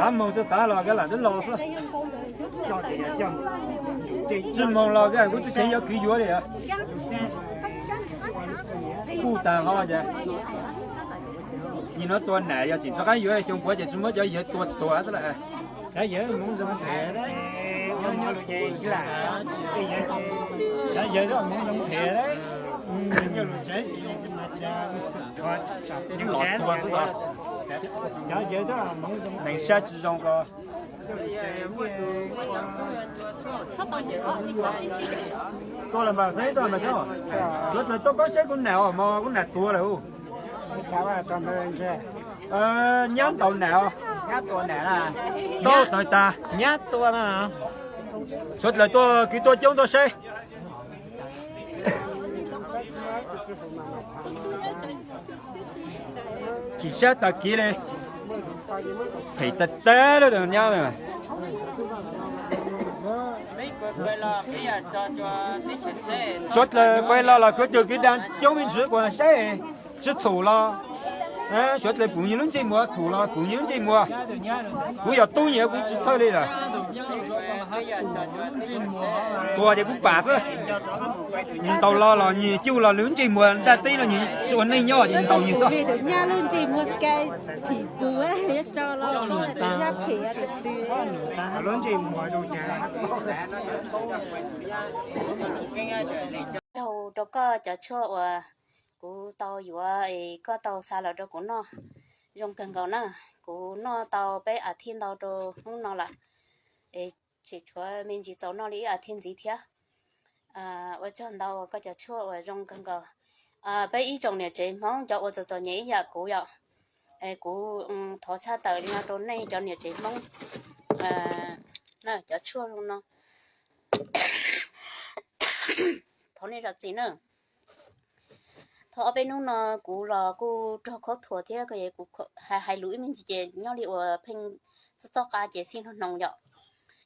Xav moog tsi xav los koj lam tub los xwb. Tsi moog los koj kuj tsi kheev yuav kwv yuav li. Kuj taag ho ces nim no tua nam yog tseem rov qaab yuav xyoo puav ces tsi muab cov yawg tua tuag xwb lawm. Neeg sab tsi zoo ko. Tuaj los mas, tuaj mas, suav dlawg tuaj paub saib kuv nam os mog, kuv nam tuag lawm. Nyab ntaus nam os. Tau tawg tas. Suav dlawg tuaj, kwv tuaj coob tuaj saib. Chim sab tag kiv li. Phem tag tag lawm nyab. Suav dlawg kuv los los kuv tug kwv dag coob me ntsis kuv saib. Tsi txhum los, suav dlawg pum nws lub ntsej muag, txhum los pum nws lub ntsej muag. Kuv yog tub nyiam kuv tsi thawj li lawm. Tuag ces kuv pam xwb. Nws ntaus los los nws cuj los lub ntsej muag ntaj teb no nws tsi ua neej nyob ces ntaus nws xwb. Nyab lub ntsej muag ka phim pus, yuav tso los nyab phem tag. Rau koj cov tshuaj uas kuv tau yuav es koj tau xa los rau kuv noj, zoo kawg nkaus na. Kuv noj tau peb as thiv ntau rau hnub no lawm, es tseem tshuav me ntsis txaus noj li ib as thiv ntxiv thiab. Ua tsaug ntau koj cov tshuaj uas zoo kawg nkaus. Peb ib tsoom niam tsev Hmoob cov uas txom txom nyem ib yam kuv yom, kuv thov tshaj tawm li no rau nej cov niam tsev Hmoob, cov tshuaj zoo no. Thov nej zam txim na. Thaum ob peb hnub no kuv los kuj raug khaub thuas thiab kuv hais lus ib me ntsis ces nyob li uas pheej txoj txoj qa ces xij hnoos hnoos yom.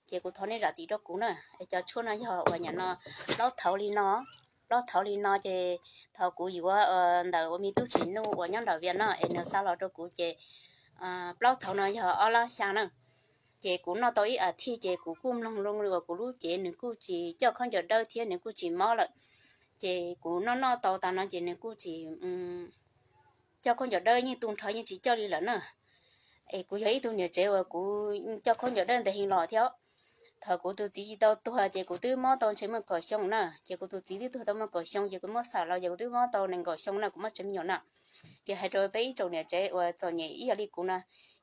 Ces kuv thov nej zam txim rau kuv na. Es cov tshuaj no yog uas nyam no plaub thauv li no, plaub thauv li no ces thaum kuv yuav ntawm ua me tub Tsim Nuj uas nyob nram Vias no es nws xa los rau kuv ces plaub thauv no yog ob lab xya na. Ces kuv noj tau ib as thiv ces kuv kuj mloog zoo li uas kuv lub cev nws kuj tsis coj khaub ncaws dawb thiab nws kuj tsis mob lawm. Ces kuv noj noj tau tas no ces nws kuj tsis coj khaub ncaws dawb yeej tu nrho yeej tsis coj li lawm na. Es kuv yog ib tug niam tsev uas kuv coj khaub ncaws dawb ntev heev los thiab. Thaum kuv tus txiv tsis tau tuag ces kuv twb mob tau ntshe muaj kaum xyoo na, ces kuv tus txiv twb tuag tau muaj kaum xyoo ces kuv muab xam los ces kuv twb mob tau nees nkaum xyoo na kuv muaj tsev me nyuam na. Ces hais rau peb ib tsoom niam tsev uas txom nyem ib yam li kuv na,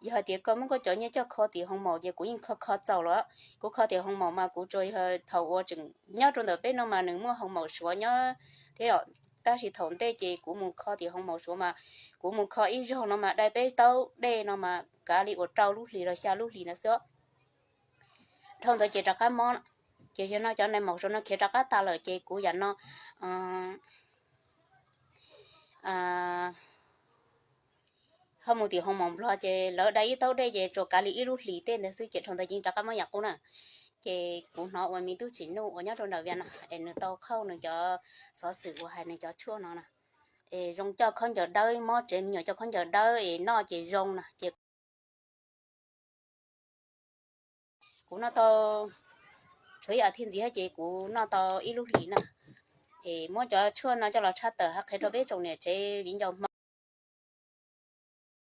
yog hais tias koj muab koj cov nyiaj coj kho tim hoo maum ces kuv yeej kho kho txaus lawm. Kuv kho tim hoo maum mas kuv tsuas yog thaum uas tseem nyob rau ntawm peb no mas nws muaj hoo maum Suav nyob thiab, tab sis thaum ntej ces kuv mus kho tim hoo maum Suav mas kuv mus kho ib zaug no mas dai peb taub dej no mas kav li uas rau lub hlis los xya lub hlis ntawd xwb. Dhau ntawd ces rov qab mob, ces yog no cov nais maum Suav no khiav rov qab tas lawm ces kuv yam no ho mus tim hoo maum Nplog ces lawv dai ib taub dej ces tsuas kav li ib lub hlis tej ntawd xwb ces dhau ntawd ces rov qab mob yam qub na. Ces kuv hnov uas me tub Tsim Nuj uas nyob rau nram Vias no es nws tau qhauj nws cov xov xwm uas hais nws cov tshuaj no na, es zoo coj khaub ncaws dawb, mob tsev me nyuam coj khaub ncaws dawb es noj ces zoo na ces kuv noj tau, tshuav ib as thiv ntxiv ces kuv noj tau ib lub hlis na. Es muab cov tshuaj no coj los tshaj tawm hab qhia rau peb tsoom niam tsev viv ncaus Hmoob.